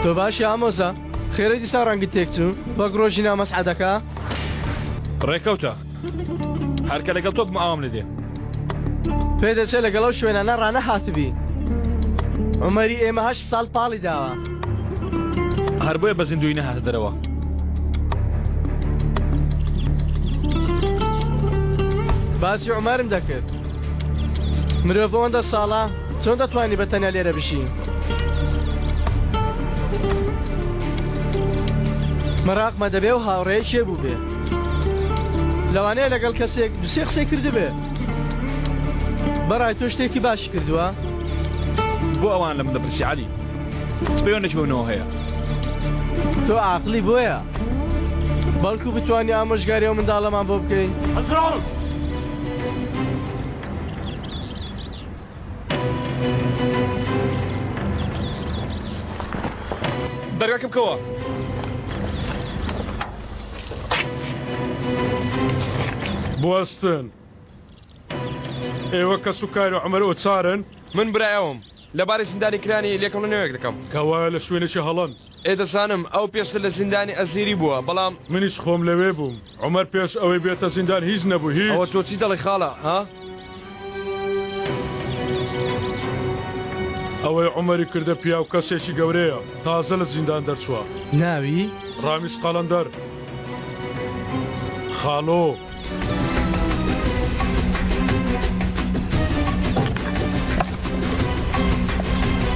تۆ باشی ئامۆزا؟ خێرە دیسان ڕەنگت تێکچوو وەک ڕۆژی ناو مەسعەدەکە؟ ڕێکەوتە هەر کە لەگەڵ تۆ بم ئاوام لێ دێ. پێدەچێ لەگەڵ ئەو شوێنانە ڕانەهاتبی. عومەری ئێمە هەشت ساڵ پاڵی داوە. هەر بۆیە بە زیندوویی نەهاتە دەرەوە. باسی عومەرم دەکرد. مرۆڤ ئەوەندە ساڵە چۆن دەتوانی بە تەنیا لێرە بژی؟ مەراقمە دەبێ و هاوڕێی کێ بووبێ؟ لەوانەیە لەگەڵ کەسێک دوسێ قسەی کردبێ. بەڕای تۆ شتێکی باشی کردووە؟ بۆ ئەوان لە من دەپرسی عەلی؟ چ پەیوەندێکی بە منەوە هەیە؟ تۆ عاقلی بۆیە بەڵکو بتوانی ئامۆژگاری ئەو منداڵەمان بۆ بکەی. هەزران! دەرگاکە بکەوە. بوەستن. ئێوە کەسوکاری عومەر ئۆچارن؟ من برای ئەوم. لەبارەی زیندانی کرانی لێکۆڵینەوەیەک دەکەم. کەوایە لە شوێنێکی هەڵەن. ئێ دەزانم ئەو پێشتر لە زیندانی ئەزیری بووە، بەڵام. منیش خۆم لەوێ بووم. عومەر پێش ئەوەی بێتە زیندان هیچ نەبوو، هیچ. ئەوە تۆ چی دەڵێی خاڵە، ها؟ ئەوەی عومەری کردە پیاو کەسێکی گەورەیە، تازە لە زیندان دەرچووە. ناوی؟ ڕامیز قەڵەندەر. خاڵۆ.